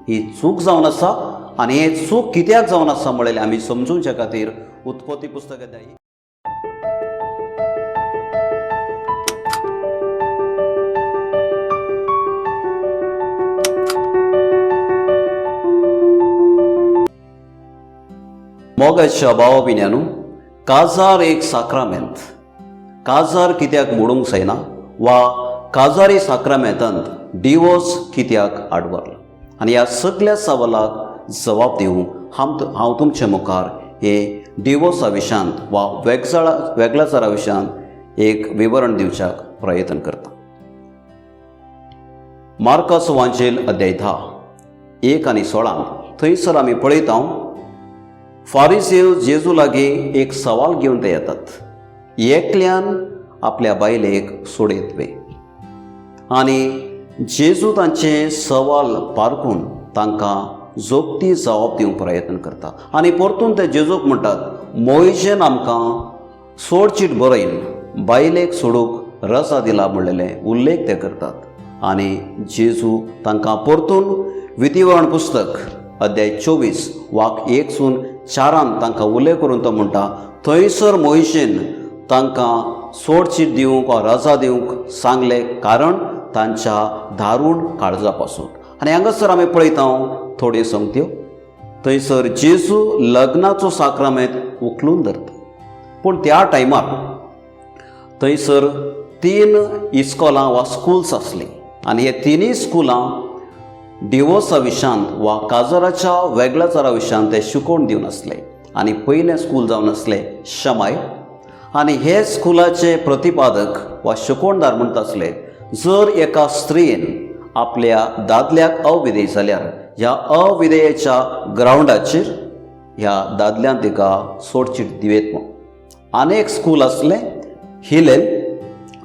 ही चूक जावन आसा आनी हे चूक कित्याक जावन आसा म्हणलें आमी समजूच्या खातीर उत्पत्ती पुस्तक अध्याय मोगाच्या भावा भयण्यानो, काजार एक साक्रामेंत. काजार कित्याक मोडूंक जायना वा काजारी साक्रामेंतांत डिवोर्स कित्याक आडवरला आनी ह्या सगल्या सवालाक जबाब दिवंक हांव तुमचे मुखार हे डिवोर्सा विशयांत वा वेगळाचारा विशयांत एक विवरण दिवच्याक प्रयत्न करता. मार्काचो वांजेल अध्याय 10 1 आनी 16 थंयसर आमी पळयता, फारिसेव जेजू लागीं एक सवाल घेवन ते येतात, एकल्यान आपल्या बायलेक सोडयत वे? आनी जेजू तांचे सवाल पारखून तांकां जोगती जबाब दिवंक प्रयत्न करता आनी परतून ते जेजूक म्हणटात, मोयजेन आमकां सोडचीट बरयन बायलेक सोडूंक रजा दिला म्हणलेले उल्लेख ते करतात. आनी जेजू तांकां परतून विधिवरण पुस्तक अध्याय 24 वाक 1 सून 4 तांकां उल्लेख करून तो म्हणटा, थंयसर मोयजेन तांकां सोडचीट दिवंक वा रजा दिवंक सांगलें कारण तांच्या दारूण काळजा पासून. आनी हांगासर आमी पळयता थोड्यो संगत्यो, थंयसर जेजू लग्नाचो साक्रामेंत उखलून धरता. पूण त्या टायमार थंयसर 3 इस्कोलां वा स्कुल्स आसलीं आनी हे तिनूय स्कुलां डिवोर्सा विशयांत वा काजराच्या वेगळाचारा विशयांत ते शिकोवन दिवन आसले. आनी पयलें स्कूल जावन आसलें शमाय आनी हे स्कुलाचे प्रतिपादक वा शिकोवणदार म्हणटा आसले, जर एका स्त्रियेन आपल्या दादल्याक अविधेय जाल्यार ह्या अविधेयाच्या ग्रावंडाचेर ह्या दादल्यान तिका सोडचीट दिवेत म्हूण. आनी एक स्कूल आसलें हिलेल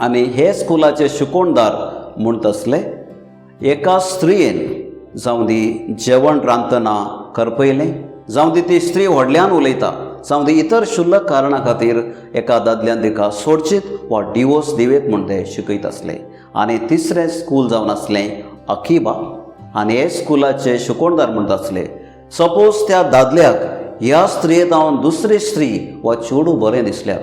आनी हे स्कुलाचे शिकोवणदार म्हणटा आसले, एका स्त्रियेन जावं दी जेवण रांदतना करपयलें, जावं दी ती स्त्री व्हडल्यान उलयता, जावं दी इतर शुल्लक कारणां खातीर एका दादल्यान तिका सोडचीत वा डिवोर्स दिवेत म्हूण ते शिकयत आसले. आनी तिसरें स्कूल जावन आसलें अकिबा आनी हे स्कुलाचे शिकोवणदार म्हणटा आसले, सपोज त्या दादल्याक ह्या स्त्रिये जावन दुसरी स्त्री वा चेडूं बरें दिसल्यार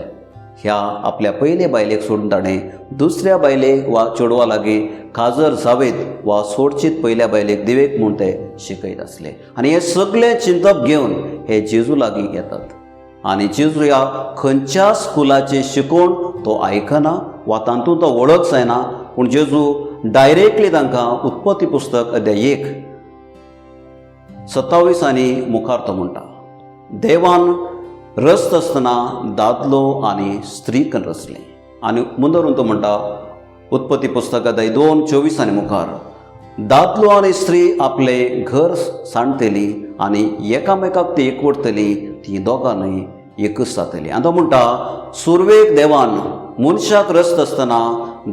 ह्या आपल्या पयले बायलेक सोडून ताणें दुसऱ्या बायलेक वा चेडवा लागीं काजर जावेत वा सोडचीत पयल्या बायलेक दिवेक म्हूण ते शिकयत आसले. आनी हें सगळें चिंतप घेवन हे जेजू लागीं येतात आनी जेजू ह्या खंयच्या स्कुलाचें शिकोवन तो आयकना वा तातूंत तो वळख जायना, पूण जेजू डायरेक्टली तांकां उत्पत्ती पुस्तक अध्याय 1 27 आनी मुखार तो म्हणटा, देवान रचता आसतना दादलो आनी स्त्रीक रचलें. आनी मुंदरून तो म्हणटा उत्पत्ती पुस्तक अध्याय 2 24 आनी मुखार, दादलो आनी स्त्री आपले घर सांडटली आनी एकामेकाक ती एकवटतली, ती दोगांय एकच जातली. आनी तो म्हणटा, सुरवेक देवान मनशाक रचता आसतना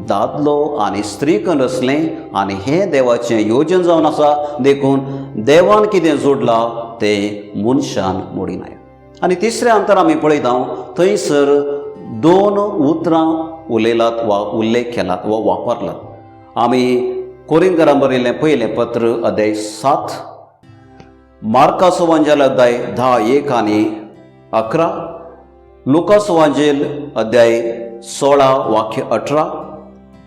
दादलो आनी स्त्रीक रचलें आनी हें देवाचें योजन जावन आसा, देखून देवान कितें जोडलां तें मनशान मोडिनाय. आनी तिसरें अंतर आमी पळयता, थंयसर 2 उतरां उलयलात वा उल्लेख केलात वा वापरलात. आमी कोरिंगरां बरयल्लें पयलें पत्र अध्याय 7, मार्काचो वांजेल अध्याय 10 1 आनी 11, लुकाचो वांजेल अध्याय 16 वाक्य 18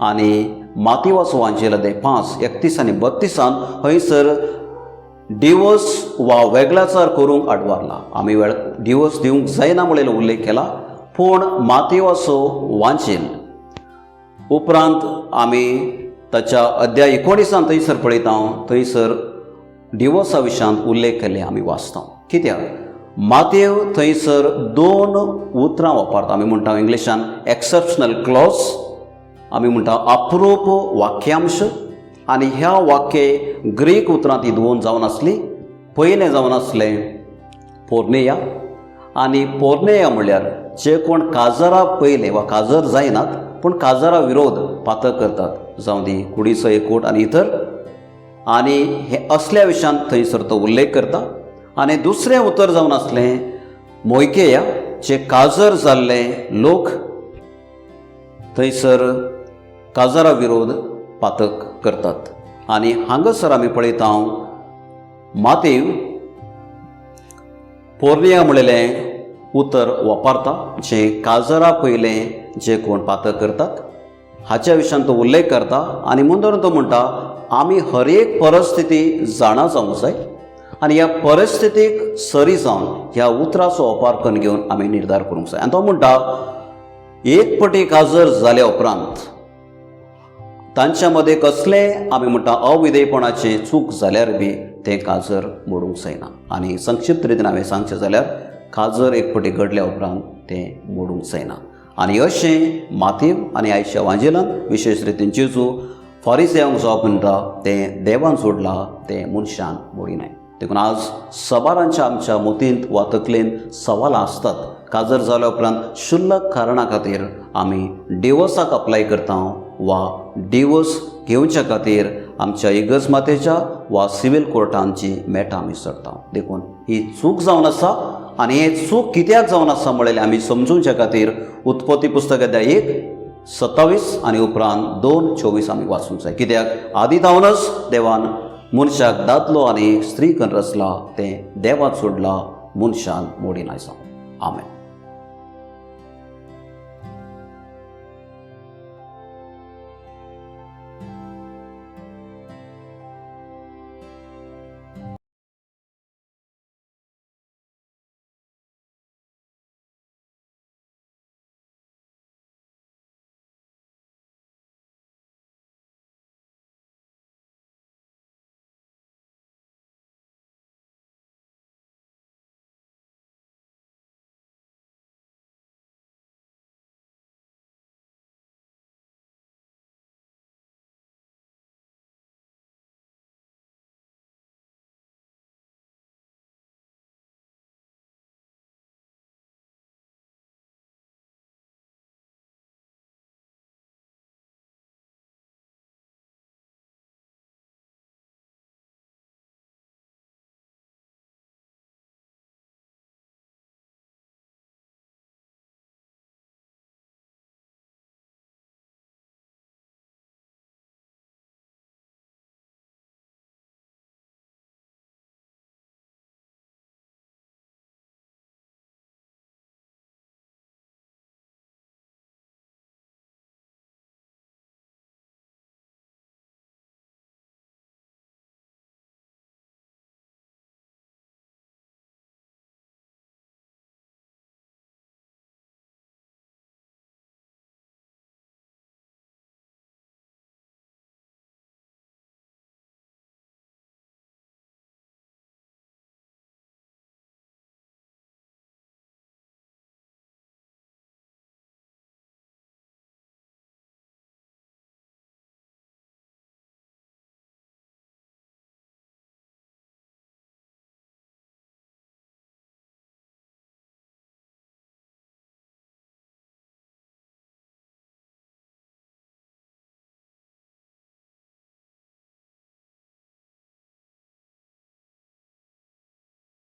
आनी मातिवाचो वांजेल अध्याय 5 31 आनी 32 हयसर डिवोर्स वा वेगळाचार करूंक आडवारला. आमी वेळ डिवोर्स दिवंक जायना म्हणलेलो उल्लेख केला, पूण मातेवाचो वांजेल उपरांत आमी ताच्या अध्याय 19 थंयसर पळयता, थंयसर डिवोर्सा विशयांत उल्लेख केल्ले आमी वाचता. कित्याक मातेव थंयसर 2 उतरां वापरता. आमी म्हणटा इंग्लिशान एक्सेप्शनल क्लॉज, आमी म्हणटा अप्रूप वाक्यांश. आनी ह्या वाक्य ग्रीक उतरां ती 2 जावन आसली. पयलें जावन आसलें पोर्नेया आनी पोर्नेया म्हणल्यार जे कोण काजरा पयले वा काजर जायनात पूण काजरा विरोध पातक करतात, जावं दी कुडीचो एकवट आनी इतर, आनी हे असल्या विशयांत थंयसर तो उल्लेख करता. आनी दुसरें उतर जावन आसलें मोयकेया, जे काजर जाल्ले लोक थंयसर काजरा विरोध पातक करतात. आनी हांगासर आमी पळयता मातेव पोरनिया म्हणलेलें उतर वापरता, जें काजरा पयलें जे कोण पातक करतात हाच्या विशयान तो उल्लेख करता आनी मुंदरून तो म्हणटा, आमी हर एक परिस्थिती जाणा जावंक जाय आनी ह्या परिस्थितीक सरी जावन ह्या उतराचो वापर करून घेवन आमी निर्धार करूंक जाय. आनी तो म्हणटा, एक पटी काजर जाल्या उपरांत तांच्या मदें कसलें आमी म्हणटा अविधेयपणाचें चूक जाल्यार बी तें काजर मोडूंक जायना. आनी संक्षिप्त रितीन हांवें सांगचें जाल्यार काजर एक पटी घडल्या उपरांत तें मोडूंक जायना. आनी अशें मातेव आनी आयच्या वांजेलान विशेश रितीन जेजू फारिसेवांक जावप म्हणटा, तें देवान जोडलां तें मनशान मोडिनाय. देखून आज सबारांच्या आमच्या मतींत वा तकलेंत सवालां आसतात. काजर जाल्या उपरांत शुल्लक कारणा खातीर आमी डिवोर्साक अप्लाय करता वा डिवोर्स घेवच्या खातीर आमच्या इगर्ज मातेच्या वा सिवील कोर्टांची मेटां आमी चडटा. देखून ही चूक जावन आसा आनी हे चूक कित्याक जावन आसा म्हणलें आमी समजूच्या खातीर उत्पत्ती पुस्तक अध्याय 1:27 आनी उपरांत 2:24 आमी वाचूंक जाय. कित्याक आदी थावनच देवान मनशाक दादलो आनी स्त्री करून रचला, तें देवान सोडला, मनशान मोडिनाय जावं. आमेन.